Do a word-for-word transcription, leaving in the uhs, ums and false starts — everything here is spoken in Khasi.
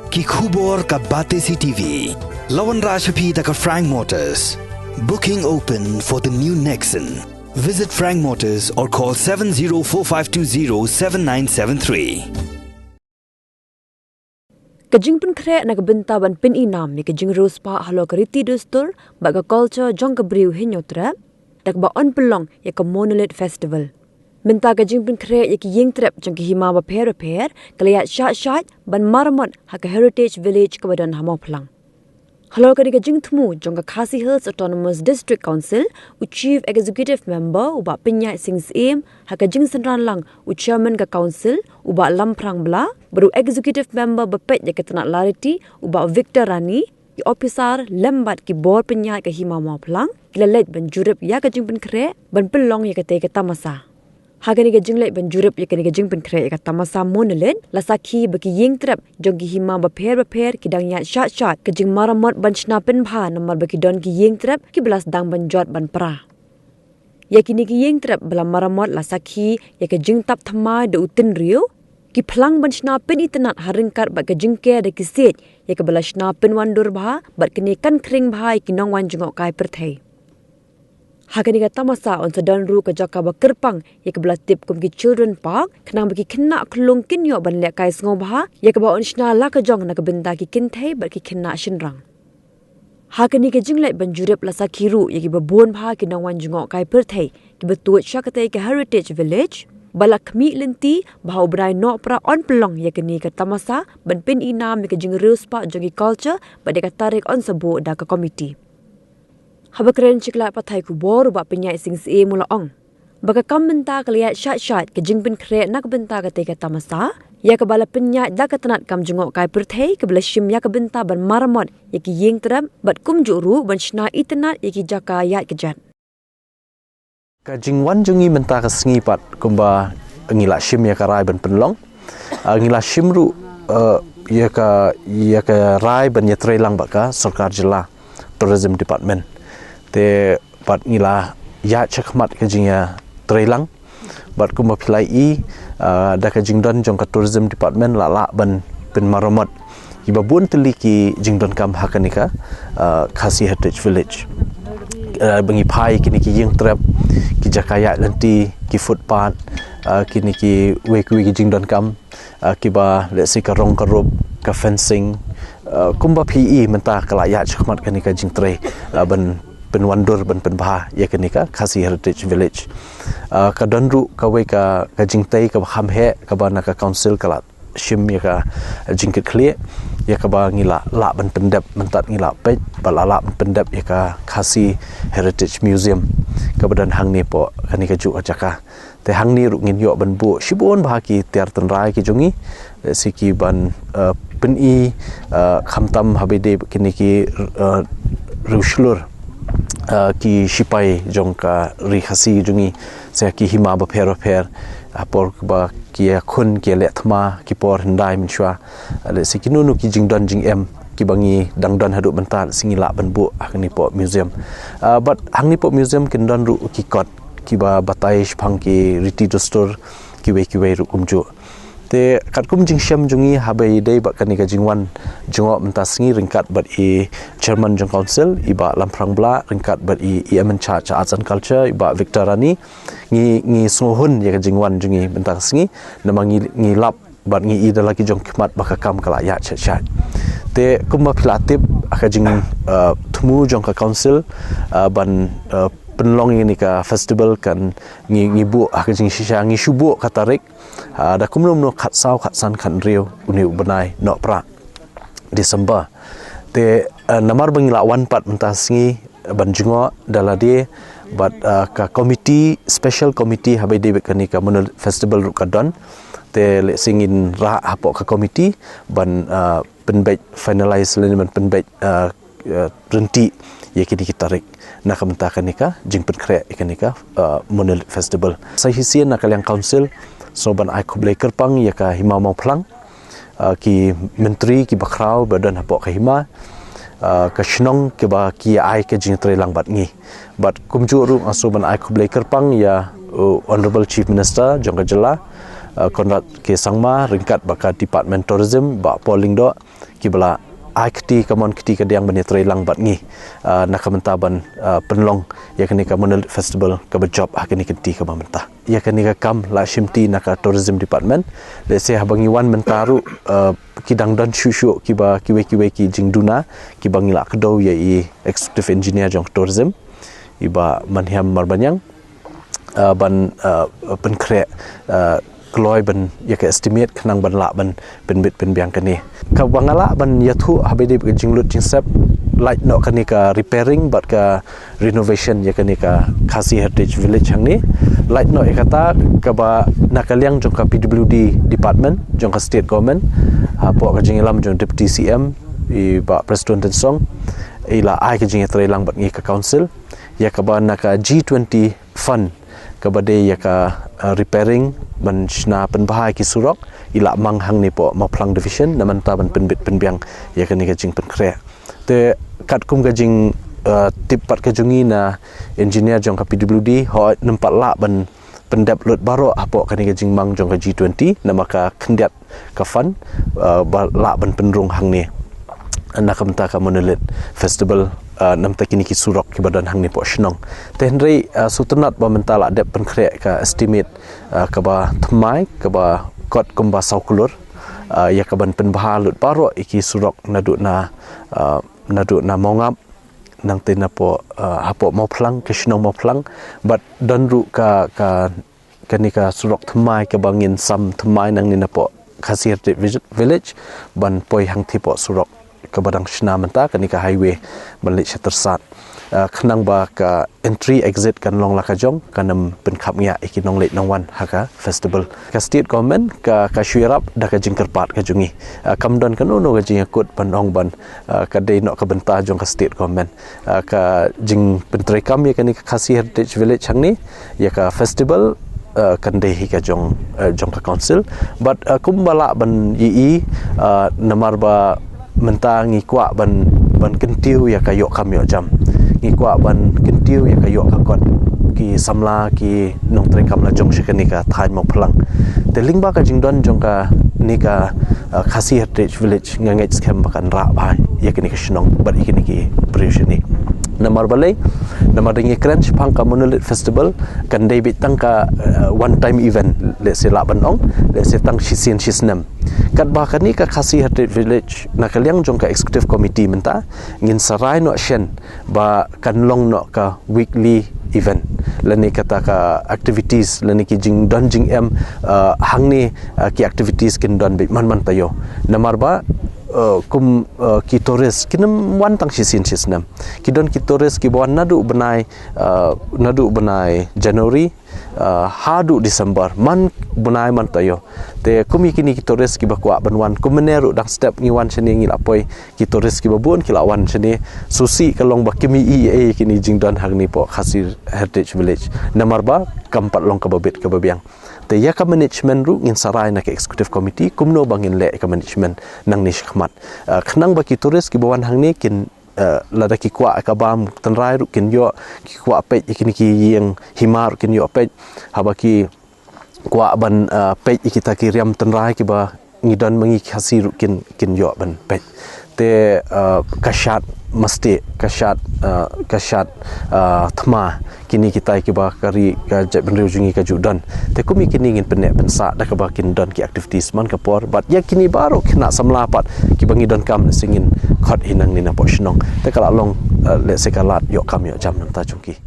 Ki khubor ka Batesi T V. La wanrah sha phi da ka Frank Motors. Booking open for the new Nexon. Visit Frank Motors or call seven zero four five two zero seven nine seven three. Ka jingpynkhreh na ka bynta ban pyn-i nam ïa ka jingriewspah halor ka riti dustur bad ka culture jong ka briew Hynñiewtrep da kaba yn pynlong ïa ka Monolith Festival. Mynta ka jingpynkhreh ïa ki ïingtrep jong ki hima bapher bapher ka la ïaid shah shah ban maramot ha ka Heritage Village kaba don ha Mawphlang. Halor kane ka jingthmu jong ka Khasi Hills Autonomous District Council, u Chief Executive Member u Bah Pynïaid Sing Syiem ha ka jingsynran lang u Chairman ka Council u Bah Lamphrang Blah bad u Executive Member ba peit ïa ka tnat lariti u Bah Victor Rani, ki ophisar lem bad ki bor pynïaid ka hima Mawphlang ki la leit ban jurip ïa ka jingpynkhreh ban pynlong ïa katei ka tamasa. Ha kane ka jingleit ban jurip ïa kane ka jingpynkhreh ïa ka tamasa Monolith la sakhi ba ki ïingtrep jong ki hima bapher bapher ki dang ïaid shah shah ka jingmaramot ban shna pynbha namar ba ki don ki ïingtrep kiba la sdang ban jot ban pra. Ïa kine ki ïingtrep ba la maramot la sakhi ïa ka jingtap thymmai da u tynriew, ki phlang ban shna pynitynnad ha ryngkat bad ka jingker da ki siej ïa kaba la shna pynwandur bha bad kane kan khring bha ïa ki nongwan jngohkai pyrthei. Ha kane ka tamasa yn sa don ruh ka jaka ba kyrpang ïa kaba la tip kum ki Children Park khnang ba ki khynnah khyllung kin ïoh ban lehkai sngewbha ïa kaba yn shna la ka jong na ka bynta ki kynthei bad ki khynnah shynrang. Ha kane ka jingleit ban jurip la sakhi ruh ïa kiba bun bha ki nongwan jngohkai pyrthei kiba tuid sha katei ka Heritage Village ba la khmih lynti ba ha u bnai Nohprah yn pynlong ïa kane ka tamasa ban pyn-i nam ïa ka jingriewspah jong ki culture bad ïa ka tarik yn sa buh da ka komiti. Haba kren sha ki lad pathai khubor u Bah Pynïaid Sing Syiem u la ong ba ka kam mynta ka la ïaid shah shah ka jingpynkhreh na ka bynta katei ka tamasa ïa kaba la pynïaid da ka tnat kam jngohkai pyrthei kaba la shim ïa ka bynta ban maramot ïa ki ïingtrep bad kumjuh ruh ban shna itynnad ïa ki jaka ïaid kjat. Ka jingwan jong ngi mynta ka sngi pat kumba ngi la shim ïa ka rai ban pynlong, ah, ngi la shim ruh, eh, ïa ka, ïa ka rai ban ïatreilang bad ka sorkar jylla Tourism Department. Te pat ngi la ïaid shakhmat ka jingïatreilang bad kumba phi la ïohi, ah, da ka jingdon jong ka Tourism Department la lah ban pynmaramot kiba bun tylli ki jingdonkam ha kane ka, ah, Khasi Heritage Village. Ah, ba ngi phai kine ki ïingtrep, ki jaka ïaid lynti, ki footpath, ah, kine kiwei kiwei ki jingdonkam, ah, kiba lehse ka rong ka rup, ka fencing, ah, kumba phi ïohi mynta ka la ïaid shakhmat kane ka jingtrei, ah, ban pynwandur ban pynbha ïa kane ka Khasi Heritage Village. Ah, ka don ruh kawei ka, ka jingtei kaba kham heh kaba na ka council ka la shim ïa ka jingkitkhlieh ïa kaba ngi la lah ban pyndep mynta ngi la peit ba la lah ban pyndep ïa ka Khasi Heritage Museum kaba don hangne hapoh kane kajuh ka jaka. Te hangne ruh ngin ïoh ban buh shibun bha ki tiar tynrai ki jong ngi, eh, lehse ki ban, eh, pyn-i, eh, khamtam haba ïadei bad kine ki, eh, riewshlur, eh, ki shipai jong ka ri Khasi jong ngi, lehse ki hima bapher bapher, ha por ba ki ïakhun ki ïaleh thma, ki por hyndai mynshuwa, eh, lehse kino kino ki jingdon jingem kiba ngi dang don haduh mynta, lehse ngi lah ban buh hangne hapoh museum. Ah, bad hangne hapoh museum kin don ruh ki kot kiba batai shaphang ki riti dustur kiwei kiwei ruh kumjuh. Te katkum jingshem jong ngi haba ïadei bad kane ka jingwan jngoh mynta sngi ryngkat bad i chairman jong council i Bah Lamphrang Blah ryngkat bad i, i EM in charge Arts and Culture i Bah Victor Rani, ngi, ngi sngewhun ïa ka jingwan jong ngi mynta sngi namar ngi, ngi lap bad ngi ïohi da la ki jong ki khmat ba ka kam ka la ïaid shah shah. Te kumba phi la tip ha ka jing, eh, thmu jong ka council, eh, ban, eh, pynlong ïa kane ka festival kan ngi, ngi buh ha ka jingshisha ngi shu buh ka tarik, ah, da kumno kumno khatsaw khatsan khathynriew une u bnai Nohprah December. Te, eh, namar ba ngi la wan pat mynta sngi ban jngoh da lade bad, eh, ka committee, special committee haba ïadei bad kane ka Monolith Festival ruh ka don. Te lehse ngin rah hapoh ka committee ban, eh, pynbeit finalize lane ban pynbeit, eh, eh, ryntih ïa kine ki tarik na ka bynta kane ka jingpynkhreh ïa kane ka, eh, Monolith Festival. Sa shisien na ka liang council sngewbha ban ai khublei kyrpang ïa ka Hima Mawphlang, ah, ki myntri kiba khraw ba don hapoh ka hima, ah, ka shnong kiba ki ai ka jingtreilang bad ngi. Bad kumjuh ruh nga sngewbha ban ai khublei kyrpang ïa, uh, Honorable Chief Minister jong ka jylla, uh, Conrad K Sangma ryngkat bad ka Department Tourism, Bah Paul Lyngdoh, kiba la ai kti ka mon kti ka diang ban ïatreilang bad ngi, uh, na ka bynta ban, uh, pynlong ïa kane ka Monolith Festival kaba jop ha kane ka kti kaba mynta. Ïa kane ka kam la shimti na ka Tourism Department. Lehse haba ngi wan mynta ruh, uh, ki dang don shuh shuh kiba kiwei kiwei ki jingduna kiba ngi la kdew ïa i Executive Engineer jong Tourism, i Bah Manhiam Marbaniang, uh, ban, uh, pynkhreh, uh, kloi ban ïa ka estimate khnang ban lah ban pynbit pynbiang kane. Kaba nga lah ban ïathuh haba ïadei bad ka jinglut jingsep, lait noh kane ka repairing bad ka renovation ïa kane ka Khasi Heritage Village hangne. Lait noh ïa kata kaba na ka liang jong ka P W D Department jong ka State Government, hapoh ka jingïalam jong Deputy C M, i Bah Prestone Tynsong, i la ai ka jingïatreilang bad ngi ka Council ïa kaba na ka G twenty fund kaba dei ïa ka, uh, repairing ban shna pynbha ïa ki surok, i la mang hangne hapoh Mawphlang Division na ka bynta ban pynbit pynbiang ïa kane ka jingpynkhreh. Te katkum ka jing, uh, tip pat ka jong ngi na engineer jong ka P W D, hooid, ym pat lah ban pyndep lut baroh hapoh kane ka jingmang jong ka G twenty namar ka khyndiat ka fund, uh, ba lah ban pynrung hangne na ka bynta ka Monolith Festival, uh, na ka bynta kine ki surok kiba don hangne hapoh shnong. Te hynrei, uh, sngewtynnat ba mynta la dep pynkhreh ka estimate, uh, kaba thymmai, kaba kot kumba saw klur, uh, ïa kaban pynbha lut baroh ïa ki surok naduh na, uh, naduh na Mawngap, nangta napoh, uh, hapoh Mawphlang, ka shnong Mawphlang, bad don ruh ka, ka, kane ka surok thymmai kaba ngin sam thymmai nangne napoh Khasi Heritage Village, ban poi hangtei hapoh surok kaba dang shna mynta, kane ka highway ban leit sha Tyrsad. Uh, khnang ba ka entry exit kan long la ka jong, kan ym pynkhapngiah ïa ki nongleit nongwan ha ka festival. Ka State Government ka, ka shu ïarap da ka jingkyrpad ka jong ngi. Uh, kam don kano kano ka jingïakut ban ong ban, uh, ka dei noh ka bynta jong ka State Government. Uh, ka jingpyntreikam ïa kane ka Khasi Heritage Village hangne, ïa ka festival, uh, kan dei hi ka jong, uh, jong ka Council. Bad, uh, kumba lah ban ïohi, uh, namar ba mynta ngi kwah ban, ban kyntiew ïa ka ïoh kam ïoh jam. Ngi kwah ban kyntiew ïa ka ïoh ka kot ki samla ki nongtreikam la jong sha kane ka thaiñ Mawphlang. Te lyngba ka jingdon jong kane ka, uh, Khasi Heritage Village, nga ngeit skhem ba kan rah bha ïa kine ki shnong bad ïa kine ki briew shane. Namar balei? Namar da ngi kren shaphang ka Monolith Festival, kan dei beit tang ka, uh, one time event, lehse lah ban ong, lehse tang shisien shisnem. Katba kane ka Khasi Heritage Village na ka liang jong ka Executive Committee mynta, ngin sa rai noh shen ba kan long noh ka weekly event, lane kata ka activities, lane ki jingdon jingem, uh, hangne, uh, ki activities kin don beit man man taïew. Namar ba, uh, kum, uh, ki tourist kin ym wan tang shisien shisnem. Ki don ki tourist kiba wan naduh bnai, uh, naduh bnai January, uh, haduh December, man bnai man taïew. Te kum ïa kine ki tourist kiba kwah ban wan, kum mynne ruh dang step ngi wan shane, ngi la poi ki tourist kiba bun ki la wan shane. Sngewsih ka long ba kim ïohi ei kine jingdon hangne hapoh Khasi Heritage Village, namar ba kam pat long kaba bit kaba biang. Te ïa ka management ruh ngin sa rai na ka Executive Committee kumno ba ngin leh ïa ka management nangne shakhmat. Uh, khnang ba ki tourist kiba wan hangne kin, uh, lada ki kwah ka bam tynrai ruh kin ïoh, ki kwah peit ïa kine ki ïing hima ruh kin ïoh peit, haba ki kwah ban, uh, peit ïa kita ki riam tynrai kiba ngi don ma ngi Khasi ruh kin, kin ïoh ban peit. Te, uh, ka shad mastic, ka shad, uh, ka shad, uh, thma, kine kitai kiba ka ri ka jaitbynriew jong ngi ka ju don. Te kum ïa kine ngin pynneh pynsah da kaba kin don ki activities man ka por. Bad ïa kine baroh khynnah samla pat kiba ngi donkam, lehse ngin khot hi nangne napoh shnong. Te ka la long, uh, lehse ka lad ïoh kam ïoh jam na ka bynta jong ki.